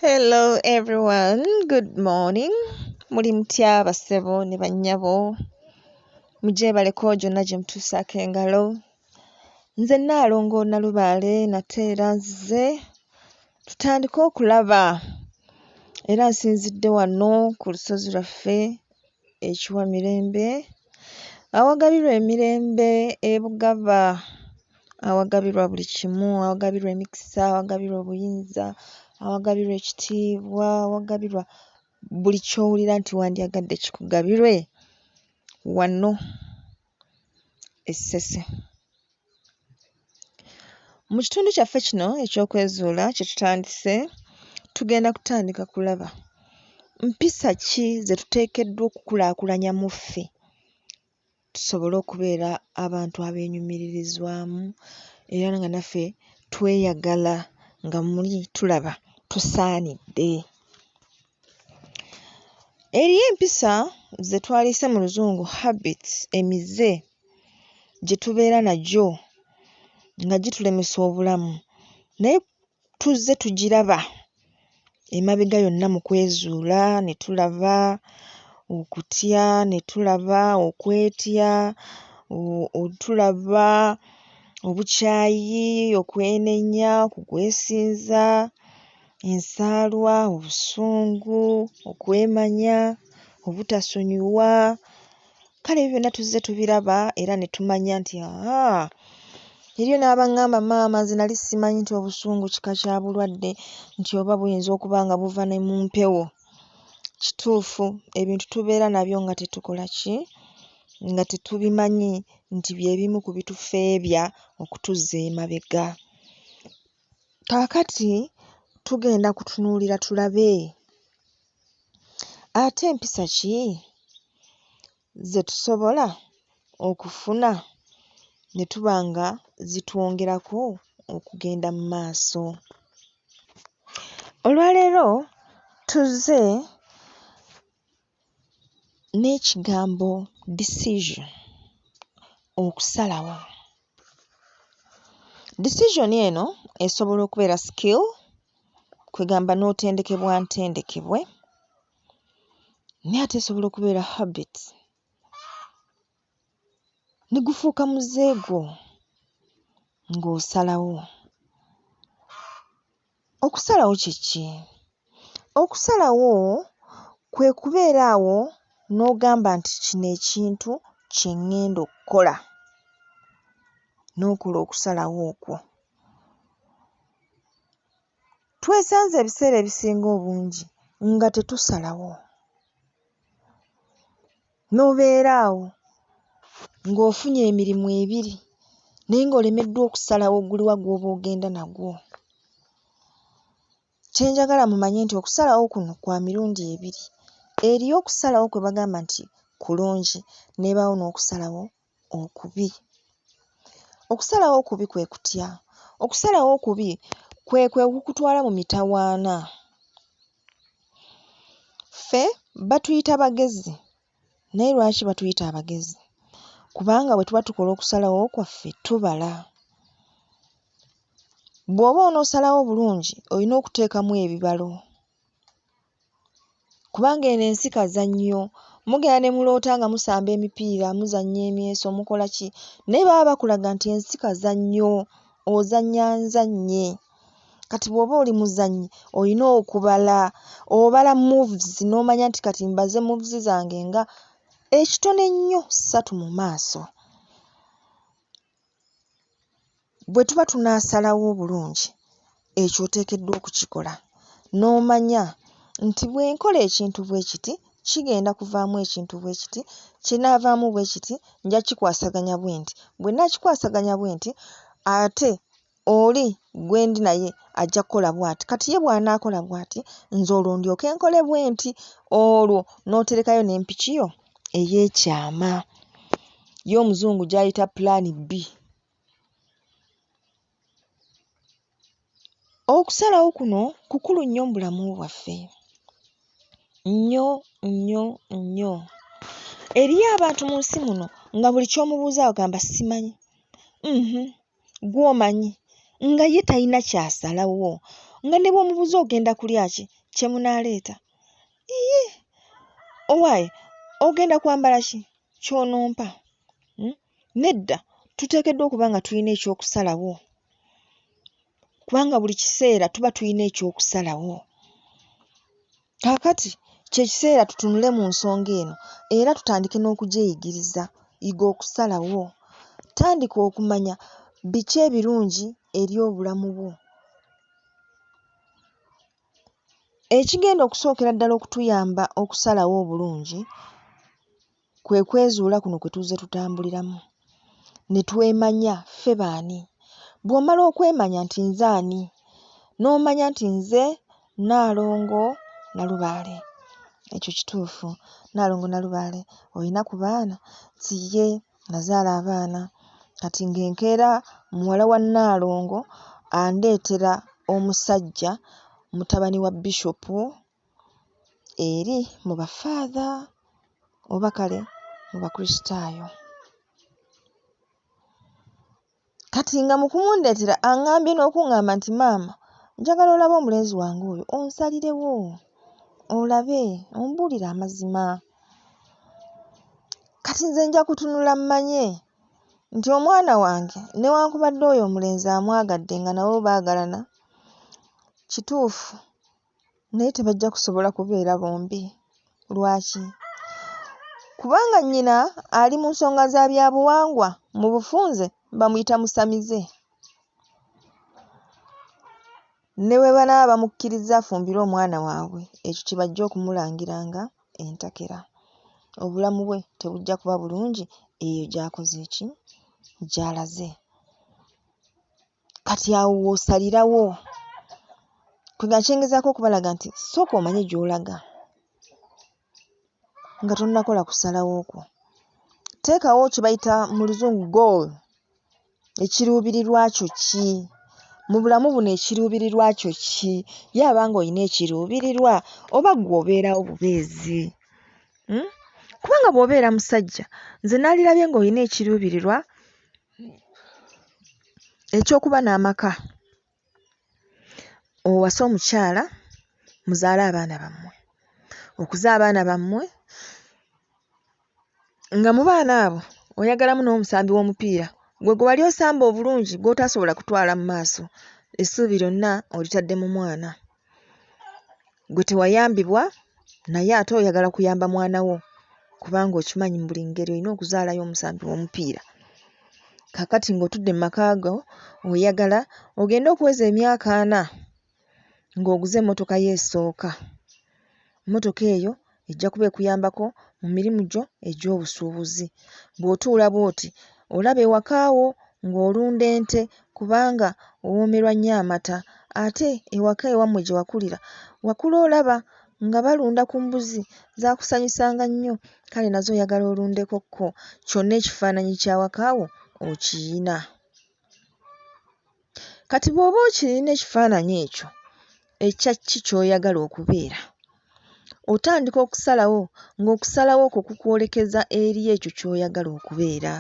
Hello everyone, good morning. Muli mutya bassebo ne bannyabo? Mugyebaleko gyonna gye mutuusaako engalo. Nze Nnaalongo Nnalubaale nate era nzize tutandike okulaba era nsinzidde wano ku lusozi lwaffe e Kiwamirembe awagabirwa emirembe e Bugaba, awagabirwa buli kimu, awagabirwa emikisa, awagabirwa obuyinza, awagabirwa ekitiibwa, awagabirwa buli ky'owulira nti wandyagadde kikugabirwe wano e Ssese. Mu kitundu kyaffe kino eky'okwezuula kye tutandise, tugenda kutandika kulaba mpisa ki ze tuteekeddwa okukulaakulanya mu ffe tusobole okubeera abantu abeenyumiririzaamu era nga naffe tweyagala nga muli tulaba tusaanidde. Eriyo empisa ze twaliyise mu Luzungu habits emize gye tubeera nagyo nga gitulemesa obulamu naye tuzze tugiraba emabega yonna mu kwezuula ne tulaba okutya, ne tulaba okwetya, tulaba obukyayi, okwenenya, okwesinza, ensaalwa, obusungu, okwemanya, obutasonyiwa, kale ebyo byonna tuzze tubiraba era ne tumanya nti aah, eriyo n'abaŋŋamba maama nze nnali simanyi nti obusungu kika kya bulwadde nti oba buyinza okuba nga buva ne mu mpewo. Kituufu ebintu tubeera nabyo nga tetukola ki? Nga tetubimanyi nti bye bimu ku bitufeebya okutuzza emabega. Kaakati tugenda kutunuulira tulabe ate mpisa ki ze tusobola okufuna ne tuba nga zitwongerako okugenda mu maaso. Olwaleero tuzze n'ekigambo decision, okusalawo. Decision eno esobola okubeera skill, kwe ggamba n'otendekebwa ntendekebwe, naye ate esobola okubeera habit, ne gufuuka muze gwo ng'osalawo. Okusalawo kye ki? Okusalawo kwe kubeera awo n'ogamba nti kino ekintu kye ŋŋenda okkola, n'okola okusalawo okwo. Twesanze ebiseera ebisinga obungi nga tetusalawo, n'obeera awo ng'ofunye emirimu ebiri naye ng'olemeddwa okusalawo guliwa gw'oba ogenda nagwo. Kye njagala mumanye nti okusalawo kuno kwa mirundi ebiri. Eriyo okusalawo kwe bagamba nti kulungi, n'ebaawo n'okusalawo okubi. Okusalawo okubi kwe kutya? Okusalawo okubi kwe kukutwala mu mitawaana. Ffe batuyita bagezi naye lwaki batuyita abagezi? Kubanga bwe tuba tukola okusalawo kwaffe tubala. Bw'oba onoosalawo obulungi olina okuteekamu ebibalo kubanga eno ensi kazannyo. Mugenda ne muloota nga musamba emipiira, muzannya emyeso, mukola ki naye baba bakulaga nti ensi kazannyo, ozannya nzannye. Kati bw'oba oli muzannyi olina okubala, obala moves n'omanya nti kati mbaze moves zange nga ekitono ennyo ssatu mu maaso. Bwe tuba tunaasalawo obulungi ekyo oteekeddwa okukikola n'omanya nti bwe nkola ekintu bwe kiti kigenda kuvaamu ekintu bwe kiti, kinaavaamu bwe kiti, nja kkikwasaganya bwe nti, bwe nnaakikwasaganya bwe nti ate oli gwe ndi naye ajja kkola bw'ati, kati ye bw'anaakola bw'ati nze olwo ndyoke nkole bwe nti, olwo n'oterekayo n'empiki yo ey'ekyama ye Omuzungu gy'ayita plan B. Okusalawo kuno kukulu nnyo mu bulamu bwaffe, nnyo nnyo nnyo. Eriyo abantu mu nsi muno nga buli ky'omubuuza agamba simanyi, uhmm, ggwe omanyi, nga ye talina ky'asalawo. Nga ne bw'omubuuza ogenda kulya ki, kye munaaleeta. Iyii, owaaye ogenda kwambala ki, ky'onompa. Nedda, tuteekeddwa okuba nga tulina eky'okusalawo kubanga buli kiseera tuba tulina eky'okusalawo. Kaakati kye kiseera tutunule mu nsonga eno era tutandike n'okugyeyigiriza. Yiga okusalawo. Tandika okumanya biki ebirungi eri obulamu bwo. Ekigenda okusookera ddala okutuyamba okusalawo obulungi kwe kwezuula kuno kwe tuzze tutambuliramu ne twemanya ffe baani. Bw'omala okwemanya nti nze ani, n'omanya nti nze Nnaalongo Nalubaale, ekyo kituufu. Nnaalongo Nalubaale olina ku baana? Nti ye nazaala abaana kati ng'enkeera muwala wa Nnaalongo andeetera omusajja mutabani wa Bishop eri mu Bafaather oba kale mu Bakristaayo. Kati nga mu kumundeetera aŋŋambye n'okuŋŋamba nti maama njagala olabe omulenzi wange oyo onsalirewo olabe ombuulire amazima. Kati nze nja kutunula mmanye nti omwana wange newankubadde oyo omulenzi amwagadde nga nabo baagalana kituufu naye tebajja kusobola kubeera bombi. Lwaki? Kubanga nnyina ali mu nsonga za byabuwangwa mu bufunze bamuyita musamize. Ne bwe banaaba bamukkirizza afumbirwe omwana waabwe ekyo kye bajja okumulangiranga entakera. Obulamu bwe tebujja kuba bulungi eyo gy'akoze ki? Gy'alaze. Kati awo w'osalirawo. Kwegamba kye ngezaako okubalaga nti sooka omanye gy'olaga nga tonnakola kusalawo kwo. Teekawo kye bayita mu Luzungu goal, ekiruubirirwa kyo ki? Mu bulamu buno ekiruubirirwa kyo ki? Ye aba ng'olina ekiruubirirwa oba ggwe obeerawo bubeezi? Kubanga bw'obeera musajja nze naalirabye ng'olina ekiruubirirwa eky'okuba n'amaka, owase omukyala muzaale abaana bammwe, okuze abaana bammwe nga mu baana abo oyagalamu n'omusambi w'omupiira ggwe gwe wali osamba obulungi gw'otaasobola kutwala mu maaso, essuubi lyonna olitadde mu mwana. Ggwe tewayambibwa naye ate oyagala kuyamba mwana wo kubanga okimanyi mu buli ngeri olina okuzaalayo omusambi w'omupiira. Kaakati ng'otudde mu maka go oyagala ogende okuweza emyaka ana ng'oguze emmotoka yo esooka. Mmotoka eyo ejja kuba ekuyambako mu mirimu gyo egy'obusuubuzi. Bw'otuula bw'oti olaba ewaka wo ng'olunda ente kubanga owoomerwa nnyo amata ate ewaka ewammwe gye wakulira wakula olaba nga balunda ku mbuzi zaakusanyusanga nnyo kale nazo oyagala olundekokko kyonna ekifaananyi ky'awaka wo okiyina. Kati bw'oba okirina ekifaananyi ekyo ekya ki ky'oyagala okubeera, otandika okusalawo ng'okusalawo kwo kukwolekeza eri ekyo ky'oyagala okubeera.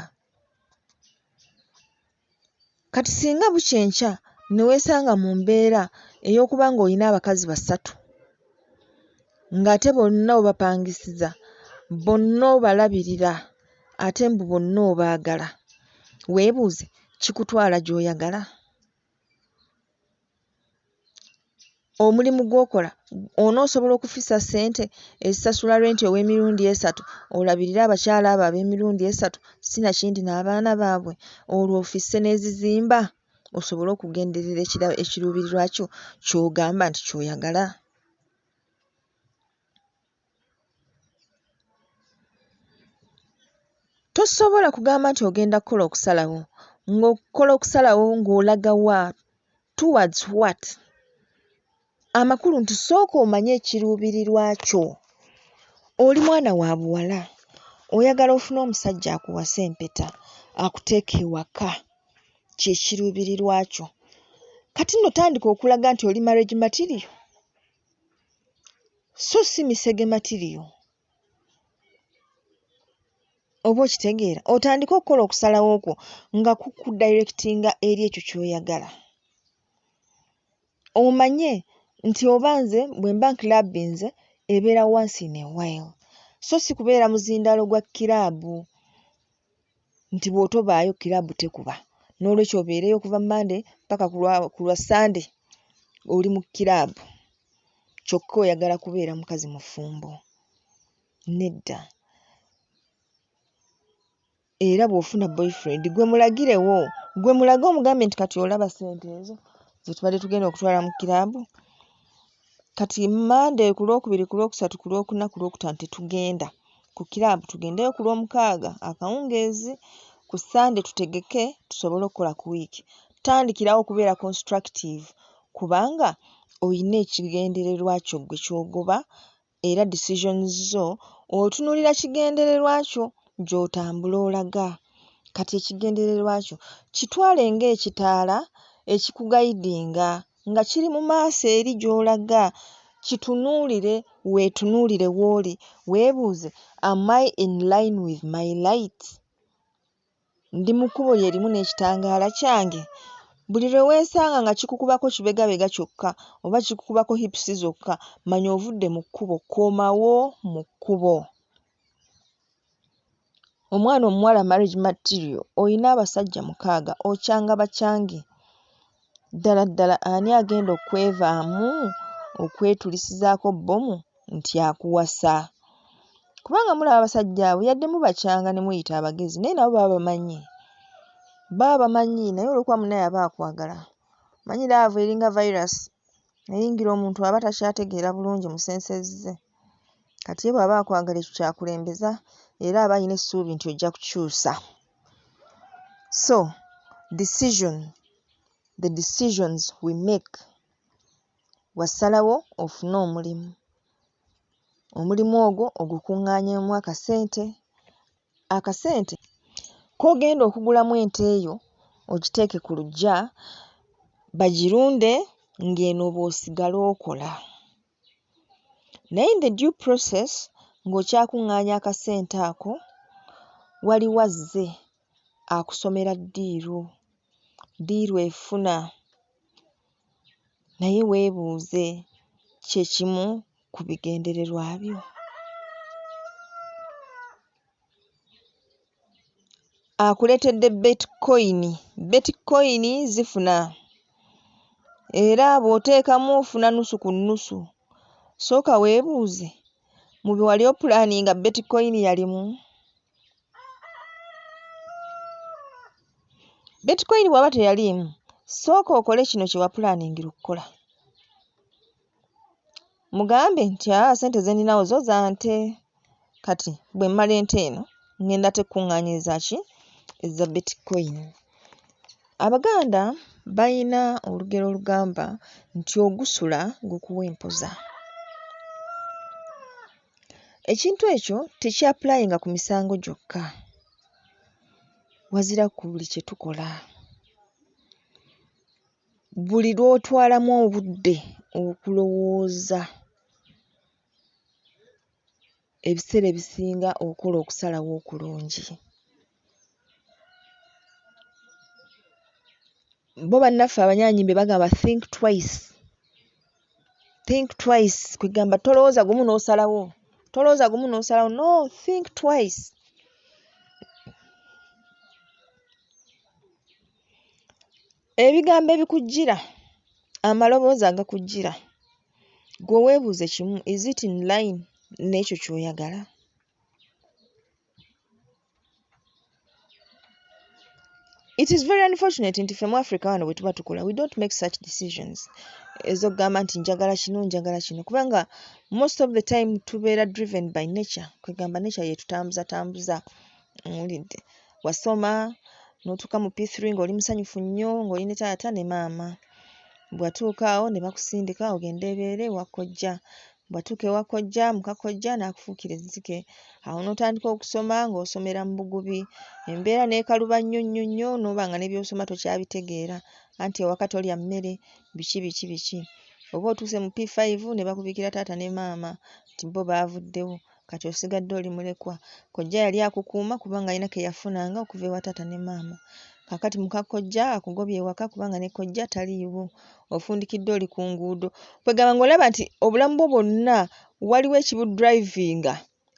Kati singa bukya enkya ne weesanga mu mbeera ey'okuba ng'olina abakazi basatu ng'ate bonna obapangisiza, bonna obalabirira ate mbu bonna obaagala, weebuuze kikutwala gy'oyagala? Omulimu gw'okola onoosobola okufissa ssente ezisasula renti ow'emirundi esatu olabirire abakyala abo ab'emirundi esatu sinakindi n'abaana baabwe olwo ofisse n'ezizimba osobole okugenderera ekiruubirirwa kyo ky'ogamba nti ky'oyagala? Tosobola kugamba nti ogenda kukola okusalawo ng'okola okusalawo ng'olaga wa? Towards what? Amakulu nti sooka omanye ekiruubirirwa kyo. Oli mwana wa buwala oyagala ofune omusajja akuwase empeta akuteeke ewaka kye kiruubirirwa kyo. Kati nno tandika okulaga nti oli marriage material so si misege material. Oba okitegeera? Otandike okukola okusalawo kwo nga kukudirectinga eri ekyo ky'oyagala. Omanye nti oba nze bwe mba nclubinze ebeera once in a while, so si kubeera muzindaalo gwa kiraabu nti bw'otobaayo kiraabu tekuba. Noolwekyo obeereyo okuva Mmande ppaka ku lwa Ssande oli mu kiraabu kyokka oyagala kubeera mukazi mufumbo. Nedda. Era bw'ofuna boyfriend ggwe mulagirewo, ggwe mulage omugambe nti kati olaba ssente ezo ze tubadde tugenda okutwala mu kiraabu, kati Mmande, ku Lwokubiri, ku Lwokusatu, ku Lwokuna, ku Lwokutaano tetugenda ku kiraabu tugendeyo ku Lwomukaaga akawungeezi, ku Ssande tutegeke tusobole okkola ku wiiki. Tandikirawo okubeera constructive kubanga oyina ekigendererwa kyo ggwe ky'ogoba era decisions zo otunuulira kigendererwa kyo gy'otambula olaga. Kati ekigendererwa kyo kitwale ng'ekitaala ekikugayidinga nga kiri mu maaso eri gy'olaga, kitunuulire weetunuulire w'oli weebuuze, am I in line with my light? Ndi mu kkubo lye limu n'ekitangaala kyange? Buli lwe weesanga nga kikukubako kibegabega kyokka oba kikukubako hips zokka manya ovudde mu kkubo komawo mu kkubo. Omwana omuwala marriage material oyina abasajja mukaaga okyanga bakyange. Ddala ddala ani agenda okkwevaamu okwetulisizaako bbomu nti akuwasa? Kubanga mulaba abasajja abo yadde mubakyanga ne mweyita abagezi naye nabo baba bamanyi. Baba bamanyi naye olw'okuba munnaye aba akwagala. Omanyi love eringa virus eyingira omuntu aba takyategeera bulungi mu senses ze. Kati ye bw'aba akwagala ekyo ky'akulembeza era aba alina essuubi nti ojja kukyusa. So decision, the decisions we make. Wasalawo ofune omulimu, omulimu ogwo ogukuŋŋaanyeemu akasente, akasente k'ogenda okugulamu ente yo ogiteeke ku luggya bagirunde ng'eno bw'osigala okola. Naye in the due process ng'okyakuŋŋaanya akasente ako, waliwo azze akusomera ddiiru, ddiiru efuna naye weebuuze kye kimu ku bigendererwa byo? Akuleetedde Bitcoin, Bitcoin zifuna era bw'oteekamu ofuna nnusu ku nnusu. Sooka weebuuze mu bye wali opulaaninga Bitcoin yalimu? Bitcoin bw'aba teyaliimu, sooka okole kino kye wapulaaningira okkola. Mugambe nti aa ssente ze nninawo zo za nte, kati bwe mmala ente eno ŋŋenda ate kkuŋŋaanya eza ki? Eza Bitcoin. Abaganda bayina olugero olugamba nti ogusula gukuwa empoza. Ekintu ekyo tekyapulayinga ku misango gyokka, wazira ku buli kye tukola. Buli lw'otwalamu obudde okulowooza, ebiseera ebisinga okola okusalawo okulungi. Bo bannaffe Abanyaanyimbe bagamba think twice, think twice kwe ggamba tolowooza gumu n'osalawo, tolowooza gumu n'osalawo, no think twice. Ebigambo ebikujjira, amaloboozi agakujjira, ggwe weebuuze kimu is it in line n'ekyo ky'oyagala? It is very unfortunate nti ffe mu Africa wano bwe tuba tukola we don't make such decisions ez'okugamba nti njagala kino njagala kino kubanga most of the time tubeera driven by nature kwegamba nature yeetutambuzatambuza owulidde wasoma n'otuuka mu P3 ng'oli musanyufu nnyo ng'oli ne taata ne maama bw'atuuka awo ne bakusindika ogende ebeere ewa kojja bw'atuuka ewa kojja muka kojja n'akufuukira ezzike awo n'otandika okusoma ng'osomera mu bugubi embeera n'ekaluba nnyo nnyo nnyo n'oba nga ne by'osoma tokyabitegeera anti ewaka tolya mmere biki biki biki oba otuuse mu P5 ne bakubikira taata ne maama nti bo baavuddewo kati osigadde oli mulekwa. Kojja yali akukuuma kubanga alina ke yafunanga okuva ewa taata ne maama. Kaakati muka kkojja akugobye ewaka kubanga ne kkojja taliiwo, ofundikidde oli ku nguudo. Kweggamba ng'olaba nti obulamu bwo bwonna waliwo ekibudurayivinga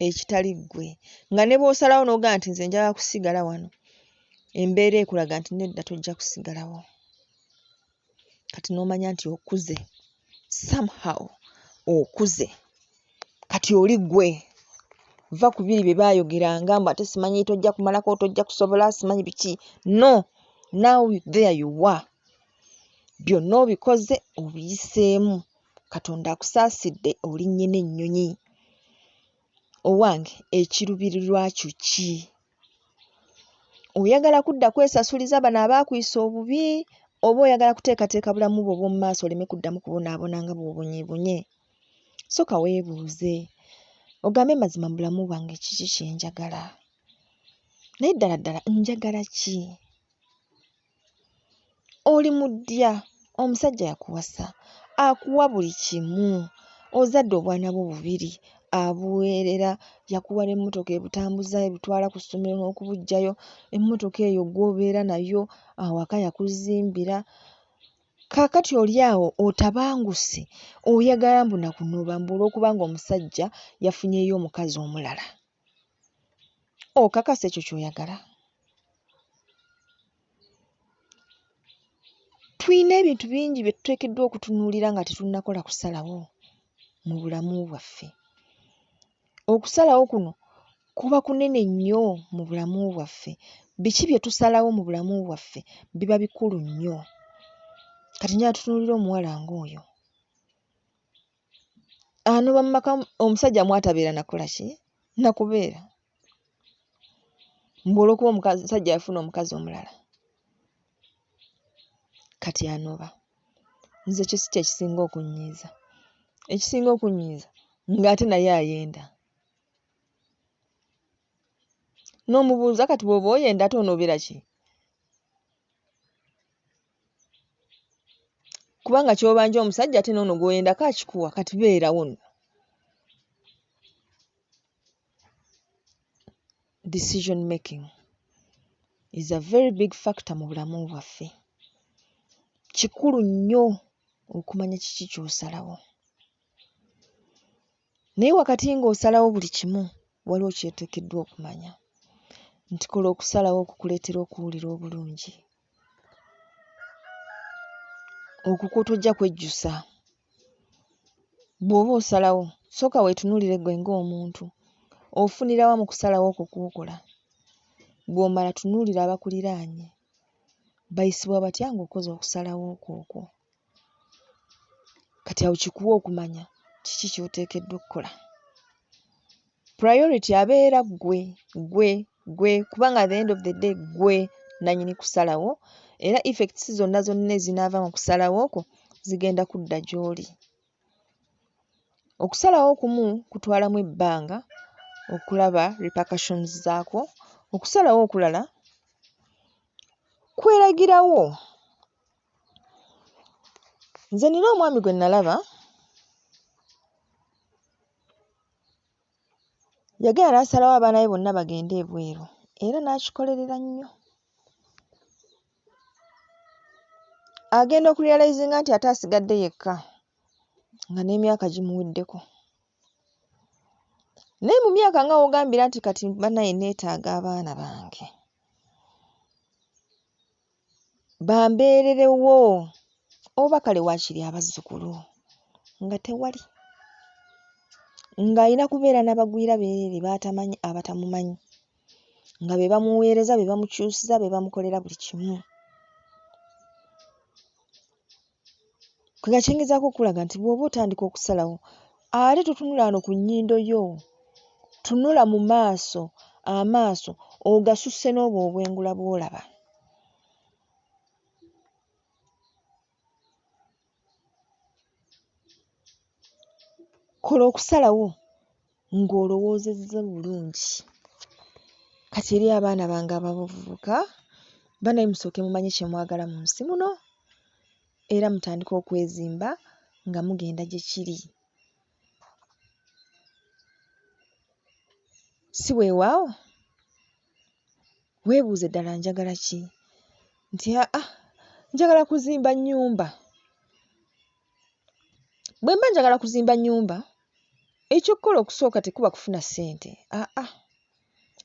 ekitali ggwe, nga ne bw'osalawo n'ogamba nti nze njagala kusigala wano, embeera ekulaga nti nedda tojja kusigalawo. Kati n'omanya nti okuze, somehow okuze, kati oli ggwe. Vva ku biri bye baayogeranga mbu ate simanyi tojja kumalako, tojja kusobola, simanyi biki. No, now there you are. Byonna obikoze obiyiseemu, Katonda akusaasidde olinnye n'ennyonyi. Owange ekiruubirirwa kyo ki? Oyagala kudda kwesasuliza bano abaakuyisa obubi oba oyagala kuteekateeka bulamu bwo obw'omu maaso oleme kuddamu kubonaabona nga bw'obonyeebonye? Sooka weebuuze ogambe mazima mu bulamu bwange kiki kye njagala? Naye ddala ddala njagala ki? Oli mu ddya, omusajja yakuwasa, akuwa buli kimu, ozadde obwana bwo bubiri, abuweerera, yakuwa n'emmotoka ebutambuza ebutwala ku ssomero n'okubuggyayo, emmotoka eyo gw'obeera nayo, awaka yakuzimbira. Kaakati oli awo otabanguse, oyagala mbu na kunoba mbu olw'okuba ng'omusajja yafunyeeyo omukazi omulala. Okakasa ekyo ky'oyagala? Tulina ebintu bingi bye tuteekeddwa okutunuulira nga tetunnakola kusalawo mu bulamu bwaffe. Okusalawo kuno kuba kunene nnyo mu bulamu bwaffe. Biki bye tusalawo mu bulamu bwaffe biba bikulu nnyo. Kati njagala tutunuulire omuwala ng'oyo. Anoba mu maka omusajja mw'atabeera na kukola ki? Na kubeera. Mbu olw'okuba omusajja yafuna omukazi omulala. Kati anoba. Nze ekyo si kye kisinga okunnyiiza. Ekisinga okunnyiiza ng'ate naye ayenda. N'omubuuza kati bw'oba oyenda ate onoobera ki? Kubanga ky'obanja omusajja ate n'ono gw'oyendako akikuwa kati beerawo nno. Decision making is a very big factor mu bulamu bwaffe. Kikulu nnyo okumanya kiki ky'osalawo. Naye wakati ng'osalawo buli kimu waliwo ky'oteekeddwa okumanya nti kola okusalawo okukuleetera okuwulira obulungi. Okwo kw'otojja kwejjusa. Bw'oba osalawo sooka weetunuulire ggwe ng'omuntu. Ofunira wa mu kusalawo okwo kw'okola? Bw'omala tunuulira abakuliraanye. Bayisibwa batya ng'okoze okusalawo kwo okwo? Kati awo kikuwe okumanya kiki ky'oteekeddwa okukola. Priority abeera ggwe, ggwe, ggwe kubanga at the end of the day ggwe nnannyini kusalawo era effects zonna zonna ezinaava mu kusalawo kwo zigenda kudda gy'oli. Okusalawo okumu kutwalamu ebbanga okulaba repercussions zaakwo, okusalawo okulala kweragirawo. Nze nnina omwami gwe nnalaba yagenda n'asalawo abaana be bonna bagende ebweru era n'akikolerera nnyo. Agenda okurealizinga nti ate asigadde yekka nga n'emyaka gimuweddeko. Naye mu myaka nga w'ogambira nti kati bannaye neetaaga abaana bange bambeererewo oba kale waakiri abazzukulu nga tewali. Ng'alina kubeera na bagwira beereere b'atamanyi abatamumanyi nga be bamuweereza, be bamukyusiza, be bamukolera buli kimu. Kwe kye ngezaako okukulaga nti bw'oba otandika okusalawo ate totunula wano ku nnyindo yo, tunula mu maaso, amaaso ogasusse n'obwo obwengula bw'olaba. Kola okusalawo ng'olowoozezza bulungi. Kati eri abaana bange abavubuka, bannaye musooke mumanye kye mwagala mu nsi muno era mutandike okwezimba nga mugenda gye kiri. Si weewaawo? Weebuuze ddala njagala ki? Nti aa njagala kuzimba nnyumba. Bwe mba njagala kuzimba nnyumba, eky'okkola okusooka tekuba kufuna ssente, aa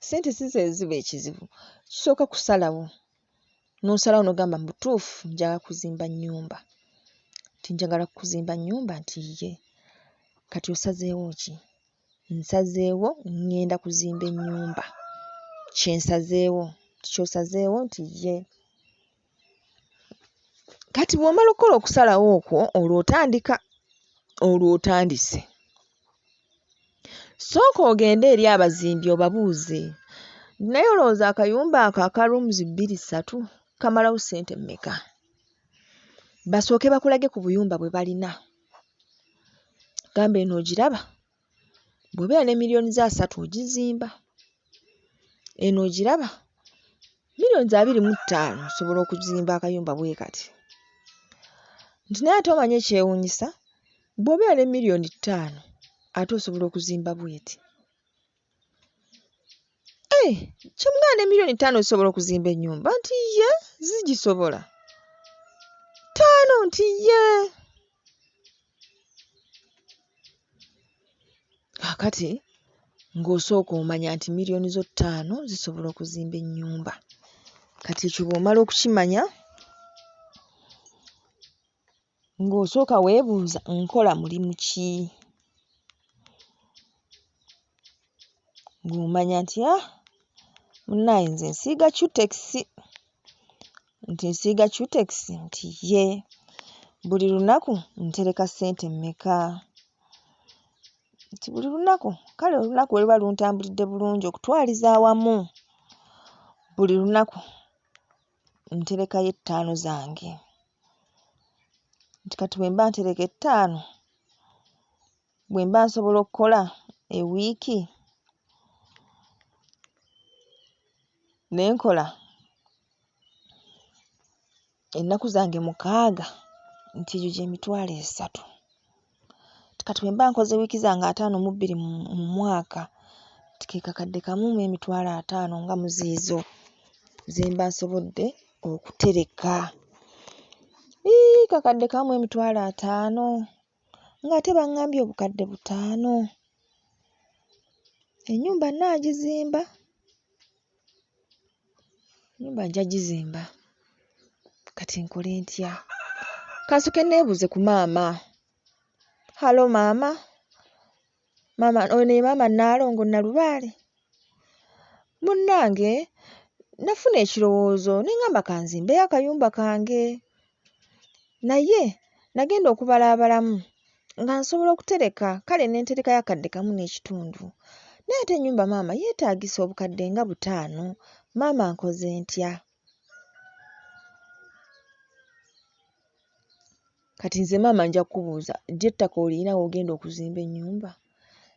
ssente si ze ziba ekizibu, kisooka kusalawo, n'osalawo n'ogamba mu butuufu njagala kuzimba nnyumba. Nti njagala kuzimba nnyumba nti ye. Kati osazeewo ki? Nsazeewo ŋŋenda kuzimba ennyumba, kye nsazeewo. Nti ky'osazeewo nti ye. Kati bw'omala okkola okusalawo okwo olwo otandika, olwo otandise. Sooka ogende eri abazimbi obabuuze, naye olowooza akayumba ako aka rooms bbiri ssatu kamalawo ssente mmeka? Basooke bakulage ku buyumba bwe balina. Gambe eno ogiraba? Bw'obeera ne million zo asatu ogizimba. Eno ogiraba? Millions 25 osobola okuzimba akayumba bwe kati. Nti naye ate omanyi ekyewuunyisa? Bw'obeera ne million 5 ate osobola okuzimba bw'eti. Eeh kye mugamba ne million 5 zisobola okuzimba ennyumba? Nti ye zigisobola. Ttaano nti ye. Kaakati ng'osooka omanya nti million zo 5 zisobola okuzimba ennyumba. Kati ekyo bw'omala okukimanya ng'osooka weebuuza nkola mulimu ki? Ng'omanya nti ah munnaaye nze nsiiga cutex, nti nsiiga cutex nti ye. Buli lunaku ntereka ssente mmeka? Nti buli lunaku, kale olunaku bwe luba luntambulidde bulungi okutwaliza awamu buli lunaku nterekayo ettaano zange. Nti kati bwe mba ntereka ettaano, bwe mba nsobola okkola ewiiki ne nkola ennaku zange 6 nti egyo gy'emitwalo 3. Nti kati bwe mba nkoze wiiki zange 52 mu mwaka nti ke kakadde kamu mu emitwalo ataano nga muziizo ze mba nsobodde okutereka. Yii kakadde kamu mu emitwalo ataano ng'ate baŋŋambye obukadde 5! Ennyumba nnaagizimba, ennyumba nja gizimba. Kati nkole ntya? Kansooke nneebuuze ku maama. Halo maama, maama ono ye maama Nnaalongo Nnalubaale? Munnange nafuna ekirowoozo ne ŋŋamba kanzimbeyo akayumba kange naye nagenda okubalaabalamu nga nsobola okutereka kale ne nterekayo akadde kamu n'ekitundu naye ate ennyumba maama yeetaagisa obukadde nga 5. Maama nkoze ntya? Kati nze maama nja kkubuuza ddi ettaka olirina w'ogenda okuzimba ennyumba?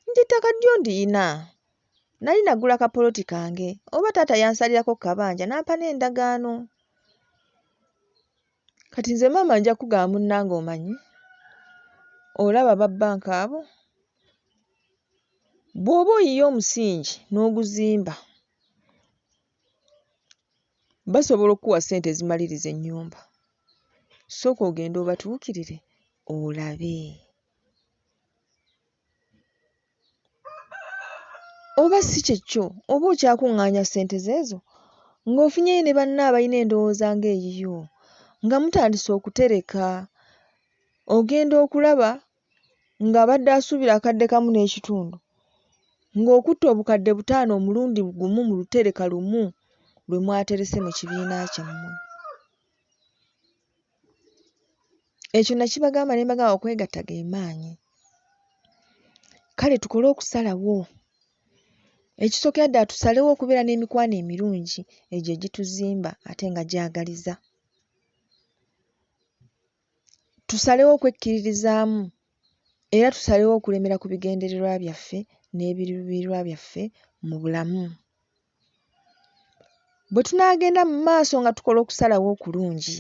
Nti ettaka ddyo ndiyina. Nali nagula kapoloti kange oba taata yansalirako ku kabanja n'ampa n'endagaano. Kati nze maama nja kkugamba munnange omanyi, olaba aba bbanka abo? Bw'oba oyiye omusingi n'oguzimba, basobola okkuwa ssente ezimaliriza ennyumba. Sooka ogende obatuukirire olabe. Oba si kyekyo oba okyakuŋŋaanya ssente zo ezo ng'ofunyeeyo ne banno abalina endowooza ng'eyiyo nga mutandise okutereka, ogenda okulaba ng'abadde asuubira akadde kamu n'ekitundu ng'okutte obukadde 5 omulundi gumu mu lutereka lumu lwe mwaterese mu kibiina kyammwe. Ekyo nakibagamba ne mbagamba okwegatta ge maanyi. Kale tukole okusalawo. Ekisookera ddala tusalewo okubeera n'emikwano emirungi egyo egituzimba ate nga gyagaliza. Tusalewo okwekkiririzaamu era tusalewo okulemera ku bigendererwa byaffe n'ebiruubirirwa byaffe mu bulamu. Bwe tunaagenda mu maaso nga tukola okusalawo okulungi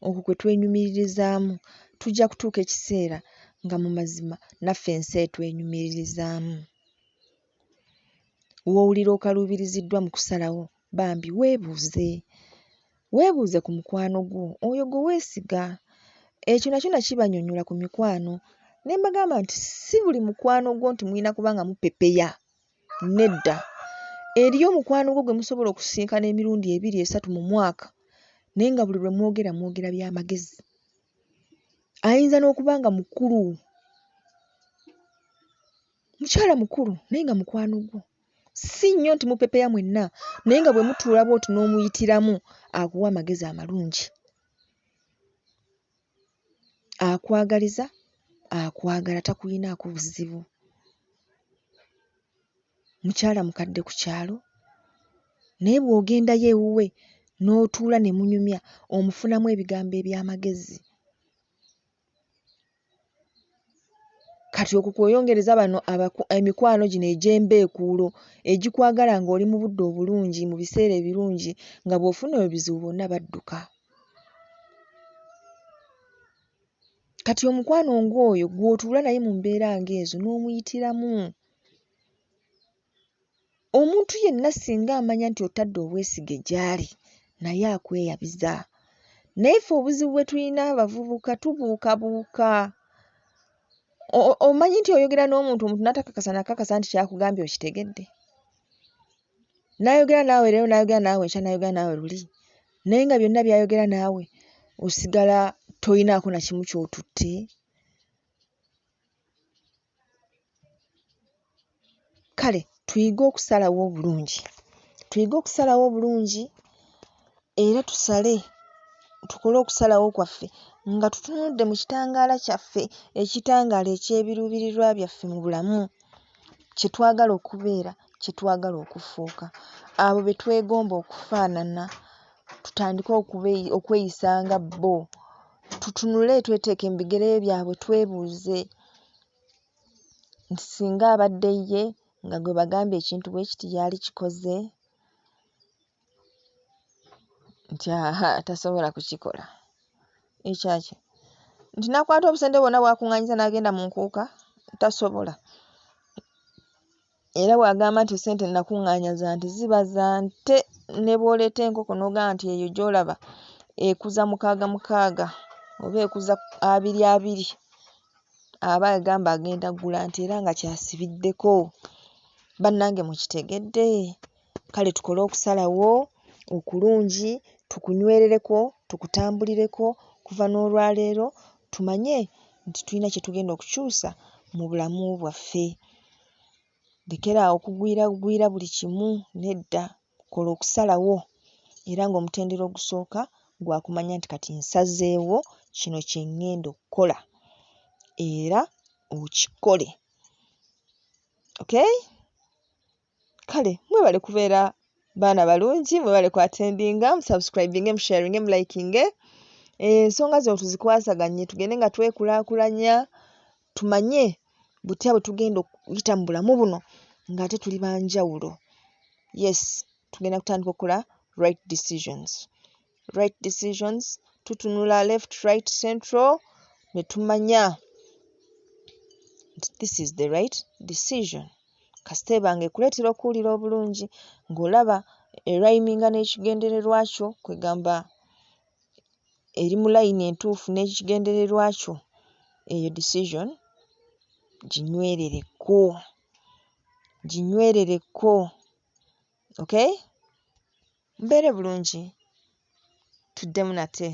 okwo kwe twenyumiririzaamu, tujja kutuuka ekiseera nga mu mazima naffe ensi etwenyumiririzaamu. W'owulira okaluubiriziddwa mu kusalawo bambi weebuuze. Weebuuze ku mukwano gwo oyo gwe weesiga. Ekyo nakyo nakibannyonnyola ku mikwano ne mbagamba nti si buli mukwano gwo nti mulina kuba nga mupepeya, nedda. Eriyo mukwano gwo gwe musobola okusisinkana emirundi ebiri esatu mu mwaka naye nga buli lwe mwogera mwogera byamagezi. Ayinza n'okuba nga mukulu, mukyala mukulu naye nga mukwano gwo. Si nnyo nti mupepeya mwenna naye nga bwe mutuula bw'oti n'omuyitiramu akuwa amagezi amalungi. Akwagaliza, akwagala takuyinaako buzibu. Mukyala mukadde ku kyalo naye bw'ogendayo ewuwe n'otuula ne munyumya omufunamu ebigambo eby'amagezi. Kati okwo kw'oyongereza bano emikwano gino egy'embeekuulo egikwagala ng'oli mu budde obulungi mu biseera ebirungi nga bw'ofuna ebizibu bonna badduka. Kati omukwano ng'oyo gw'otuula naye mu mbeera ng'ezo n'omuyitiramu. Omuntu yenna singa amanya nti otadde obwesige gy'ali naye akweyabiza. Naye ffe obuzibu bwe tulina abavubuka tubuukabuuka. Omanyi nti oyogera n'omuntu, omuntu n'atakakasa na kukakasa nti ky'akugambye okitegedde? N'ayogera naawe leero n'ayogera naawe enkya n'ayogera naawe luli naye nga byonna by'ayogera naawe osigala toyinaako na kimu ky'otutte. Kale tuyige okusalawo obulungi, tuyige okusalawo obulungi era tusale tukole okusalawo kwaffe nga tutunudde mu kitangaala kyaffe, ekitangaala eky'ebiruubirirwa byaffe mu bulamu, kye twagala okubeera, kye twagala okufuuka, abo be twegomba okufaanana tutandike okweyisa nga bo, tutunule tweteeke mu bigere byabwe twebuuze nti singa abadde ye nga gwe bagambye ekintu bwe kiti yaalikikoze? Nti ahaa tasobola kukikola. Ekyaki? Nti n'akwata obusente bwonna bw'akuŋŋaanyizza n'agenda mu nkuuka? Tasobola. Era bw'agamba nti ssente nnakuŋŋaanya za nte ziba za nte ne bw'oleeta enkoko n'ogamba nti eyo gy'olaba ekuza mukaaga mukaaga oba ekuza abiri abiri aba agamba agenda kugula nte era nga ky'asibiddeko. Bannange mukitegedde? Kale tukole okusalawo okulungi tukunywerereko tukutambulireko okuva n'olwaleero tumanye nti tulina kye tugenda okukyusa mu bulamu bwaffe. Lekera awo okugwiragwira buli kimu, nedda, kola okusalawo era ng'omutendera ogusooka gwa kumanya nti kati nsazeewo kino kye ŋŋenda okkola era okikole. Okay? Kale mwebale kubeera baana balungi, mwebale kwatendinga, musubscribinge, musharinge, mulayikinge. Ensonga zino tuzikwasaganye tugende nga twekulaakulanya tumanye butya bwe tugenda okuyita mu bulamu buno ng'ate tuli ba njawulo. Yes, tugenda kutandika okukola right decisions. Right decisions, tutunula left, right, central ne tumanya nti this is the right decision. Kasita eba ng'ekuleetera okuwulira obulungi ng'olaba erhyminga n'ekigendererwa kyo kwegamba eri mu layini entuufu n'ekigendererwa kyo, eyo decision ginywerereko, ginywerereko. Okay? Mubeere bulungi, tuddemu nate.